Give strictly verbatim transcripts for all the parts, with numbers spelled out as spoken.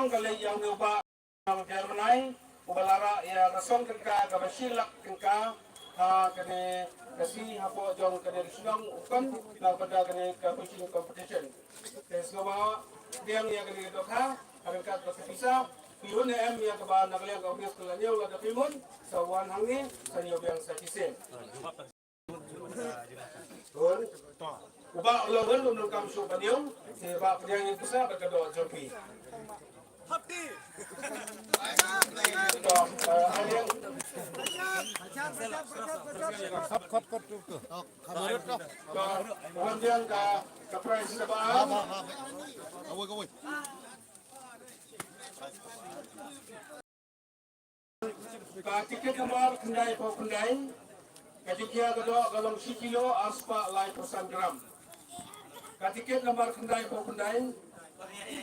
Ka leit ïa une u bah Nang Jeremai, uba la rah ïa ka song tyngka kaba shi lak tyngka ha kane ka sngi hapoh jong kane ka shnong u Pynban na ka bynta kane ka fishing competition. Te sngewbha pdiang ïa kane ka dohkha ha ryngkat bad ka pisa. Phi hun ne em ïa kaba na ka liang ka office ka la ñiew lada phi mon, sa wan hangne sa ñiew biang sa shisien. Hun. U bah u la hun, um donkam shuh ban ïoh. Te bah pdiang ïa ka pisa bad ka doh jong phi. To, eh, ai ïa. Khot, khot, khot, tu, tu. To, wan biang ka, ka prize kaba. Kawei, kawei. Ka tiket number khyndai phew khyndai, ka jingkhia ka doh ka long shi kilo ar spah laiphew san gram. Ka tiket number khyndai phew khyndai,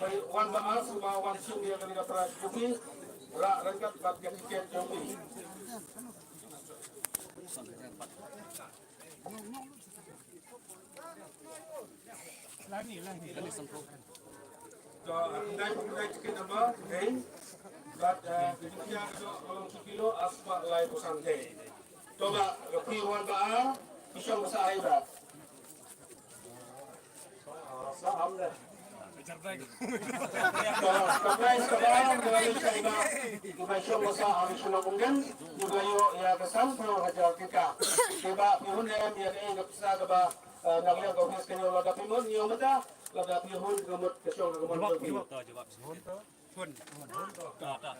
ba wan ba ar shuwa wan shim ïa kane ka prize trophy, rah ryngkat bad ka tiket jong phi. To, khyndai phew khyndai tiket number, eh, bad, eh, ka jingkhia ka doh ka long shi kilo ar spah laiphew san. To, ba, ka phi wan ba ar, phi shong ba sah ai ba. Sa am da. To, ka prize kaba ar, ka la leit sha i bah, i bah Shong Basa, ha Shillong Umden, i ba ïoh ïa ka sanphew hajar tyngka. Te bah, phi hun ne em ïa ka, ïa ka pisa kaba, eh, na ka liang ka office ka ñiew, lada phi mon ñiew mynta, lada phi hun ka mut ka shong ka mon ka phi.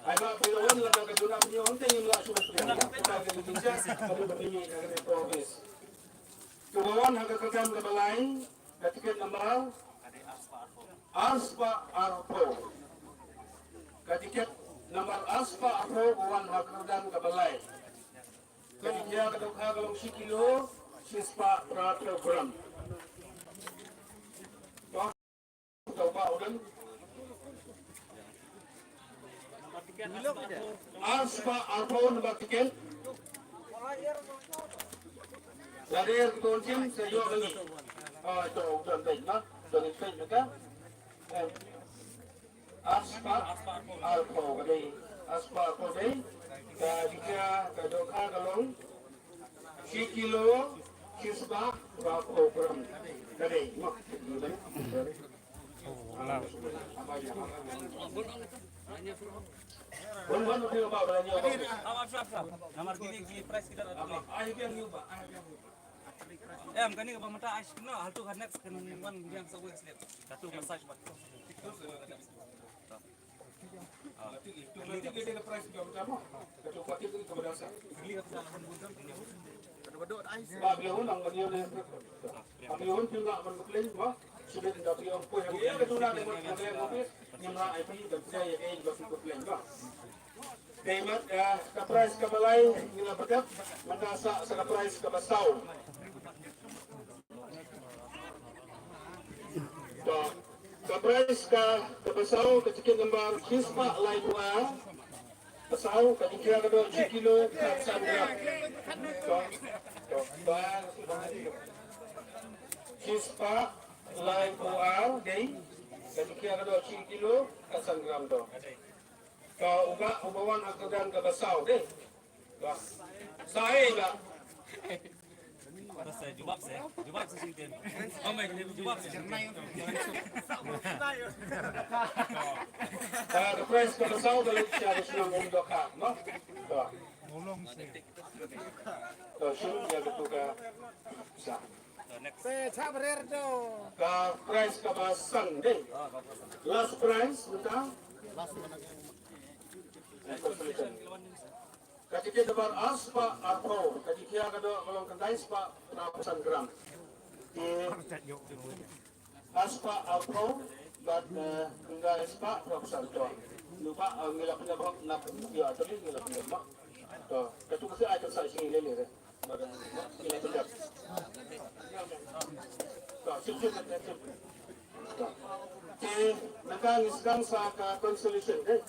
Ai bah, phi la wan lada ka juna phi ñiew hangta ngim lah shuh. Ka dei ka jingshah, ka dei ka jingshah, ka dei ka office. Kaba wan ha ka kyrdan kaba lai, ka tiket number ar spah arphew. Ka tiket number ar spah arphew ba wan ha ka kyrdan kaba lai. Ka jingkhia ka dohkha ka long shi kilo shi spah phra phew gram. Ar spah arphew number tiket. Lada ïa ka ton jim sa ïoh lagi. Ah, to, u don beit ma, don beit ma ka. Em. Ar spah arphew ka dei. Ar spah arphew dei. Ka jingkhia ka dohkha ka long shi kilo shi spah arphew gram. Ka dei. Namar kine ki prize kita dah. Em, kane kaba mynta ai shim noh, hato ka next kan wan biang sa wei slip. Katu ka size ba. Te mat, eh, ka prize kaba lai ngi la btep, mynta sa, sa ka prize kaba saw. To, ka prize ka, kaba saw, ka tiket number shi spah laiphew ar. Ka saw, ka jingkhia ka doh shi kilo khatsan gram. To, to, ba, shi spah laiphew ar, dei. Ka jingkhia ka doh shi kilo khatsan gram to. Ka uba, uba wan ha ka kyrdan kaba saw, dei. Ba. Sa ei ba. Bas, eh, jubab sa, jubab sa singkir. Amai, jubab sa singkir. Ba, ka prize kaba saw, ka leit sha ka shnong Umdoka, no? Ba. To, shu ïa ka tu ka sa. Ka prize kaba san, dei. Last prize, mynta. Ka tiket number ar spah arphew, ka jingkhia ka doh ka long khyndai spah phra phew san gram. Te ar spah arphew bad, eh, khyndai spah phra phew san to. Ngi la pyndep hok na, ïa, to ngi la pyndep hok. To, katu ka sa ai ka sa shi ngi lele re. Ngi la pyndep. To, sip sip sip. To. Te, nangta ngi sdang sa ka consolation, eh.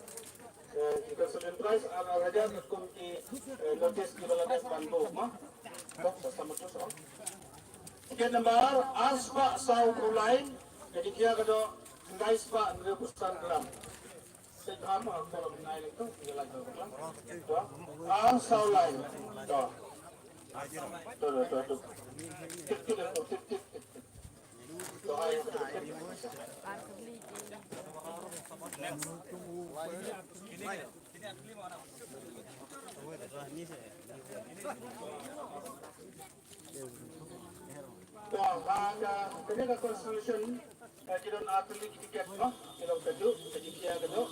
Eh, ki consolation prize ar ar hajar kum ki, eh, notice kiba la dep ban buh ma. Tiket number ar spah saw phew lai, ka jingkhia ka doh khyndai spah hynriew phew san gram. Am, am, tolong naik itu, dia lagi, to. Ar saw lai. To. To, to, to, to. Tik, tik, tik, tik, tik. To, ayo. To, ha, ka, kane ka consolation, eh, ki don ar tylli ki tiket, no? Ki long kajuh, ka jingkhia kajuh.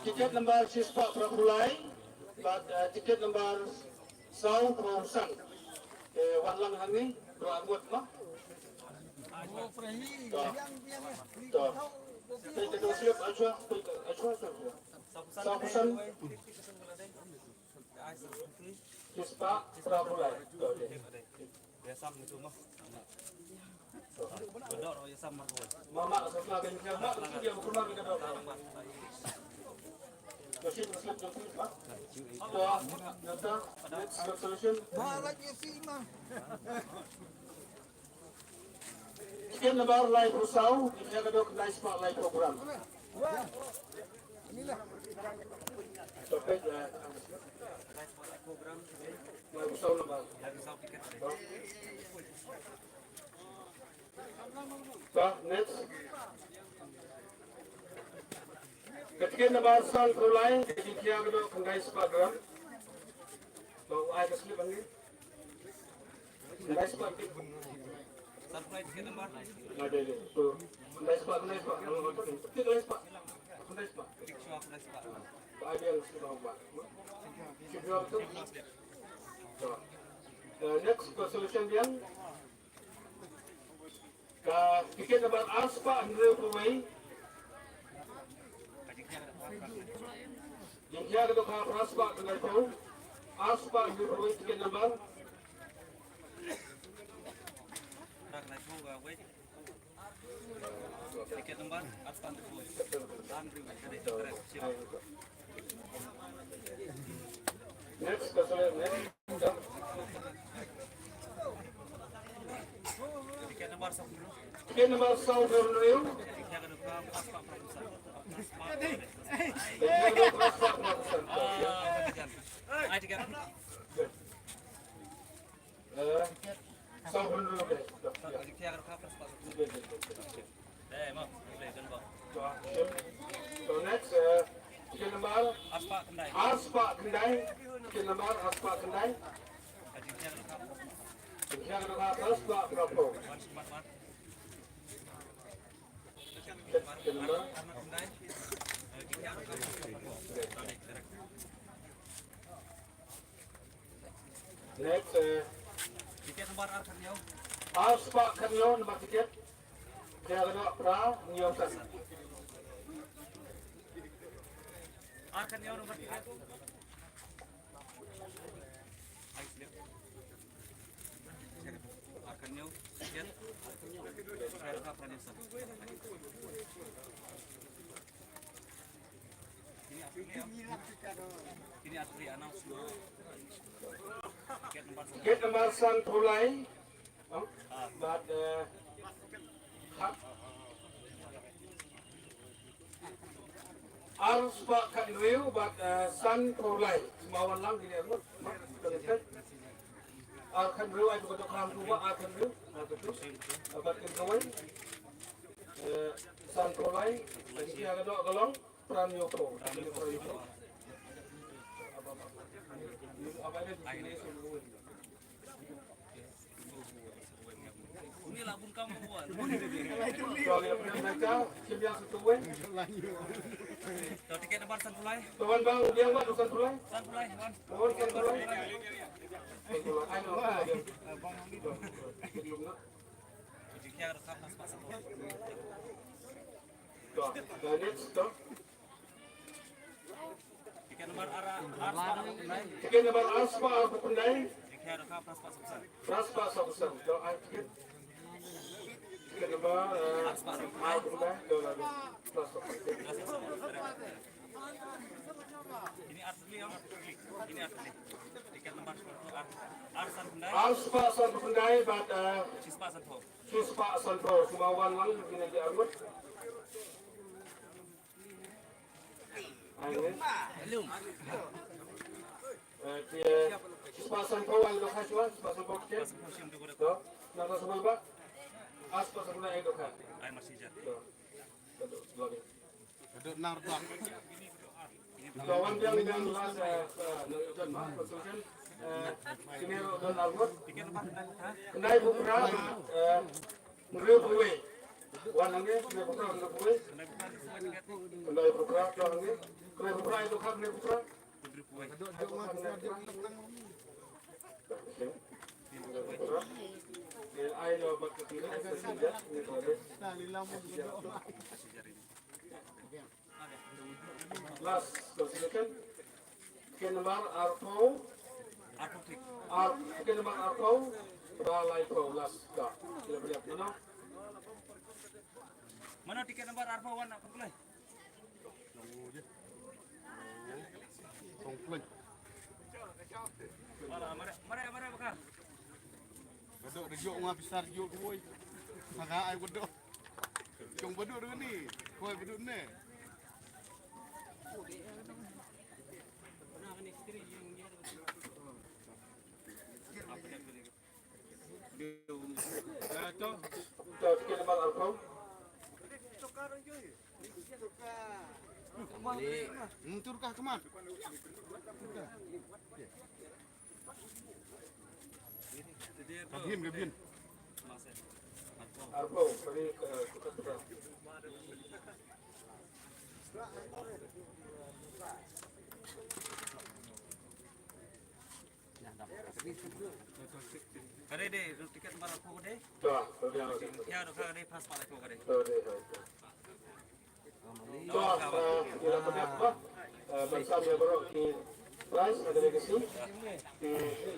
Tiket number shispah phra phew lai, bad, eh, tiket number saw phew san. Eh, wan lang hangne, dua ngut, no? To. To. Peit ka dong slip, ashwa, peit ka, ashwa, ashwa. Saw phew san. Shispah phra phew lai. Mama, sa phew lai. Machine, machine, machine, ha? To, nata, next resolution. Bharat Yasima. Tiket number lai phew saw, tiket ka dok lai spah lai phew gram. Topik, eh, lai phew saw number. Bah, next. Ka tiket number san phew lai, ka jingkhia ka dok khyndai spah gram. Bah, ai ka slip hangne. Khyndai spah. Surprise tiket number. Ada, ada. Tu. Khyndai spah, khyndai spah. Khyndai spah. Khyndai spah. Khyndai spah. Ba, ada yang sudah buat. Sudah tu. Tu. Eh, next resolution dia. Ka tiket number ar spah hynriew phew wei. Jingkhia ka dok ha phra spah khyndai phew. Ar spah hynriew phew wei tiket number. Tiket number ar spah hynriew phew wei. Next, ka sele, next. Tiket number saw hynriew. Tiket number saw hynriew. Ai tiket. Eh, saw hynriew. Eh, ma, boleh kan, Bang? So, next, eh, tiket number ar spah khyndai. Ar spah khyndai. Tiket number ar spah khyndai. Tiket number ar spah khyndai. Tiket number. Next, eh, tiket number ar khyndai. Ar spah khyndai number tiket. Dia kena pra, ni option. Ar khyndai number tiket. Ai slip. Ar khyndai tiket. Pra, pra, pra, pra. Tiket number san phew lai. Bad, eh, ar spah khathynriew bad, eh, san phew lai. Sngewbha wan lang kine arngut. Ar khathynriew, ai tu ka dok kham tu ba ar khathynriew. Bad kine kawei. Eh, san phew lai. Kine ka dok ka long. Tiket number san phew lai. San phew lai, wan. Tiket number ar, ar spah arphew khyndai. Tiket number ar spah arphew khyndai. Tiket number ar spah arphew khyndai. Ar spah arphew khyndai. Tiket number, eh, ar spah arphew khyndai. Ini ar tylli, ya. Ini ar tylli. Tiket number ar, ar san khyndai. Ar spah san khyndai bad, eh, shi spah san phew. Shi spah san phew. Sngewbha wan lang kine ki arngut. Eh, te, spah sanphew ai dohkha shuwa, spah sanphew tiket. To, nang ta sumar ba. Ah, spah sanphew ai dohkha. To. To, wan biang biang la sa, eh, na jon ma, consultant. Eh, kine ruh don arngut. Khyndai phew phra, eh, hynriew phew wei. Wan hangne, khyndai phew phra, hynriew phew wei. Khyndai phew phra, to hangne. Khyndai phew phra, to khyndai phew phra. Last, consolation. Tiket number arphew. Ar-, tiket number arphew. Ba laiphew, last. Ka. Sila beriak. Mano? Mano tiket number arphew wan nak pulai? Tong pleng. Mara, mara, mara, mara, baka. Baduk da jok nga pisar jok woi. Sanga ai baduk. Jong baduk dengan ni. Koi baduk ni. Muntur kah kemat? Kabin, kabin. Ka dei, dei, tiket number arphew ka dei. Ïa, ka dei first spot arphew ka dei. To, eh, ïa la pynïap ba, eh, ban sam ïa baroh ki prize ha kane ka sngi. Ki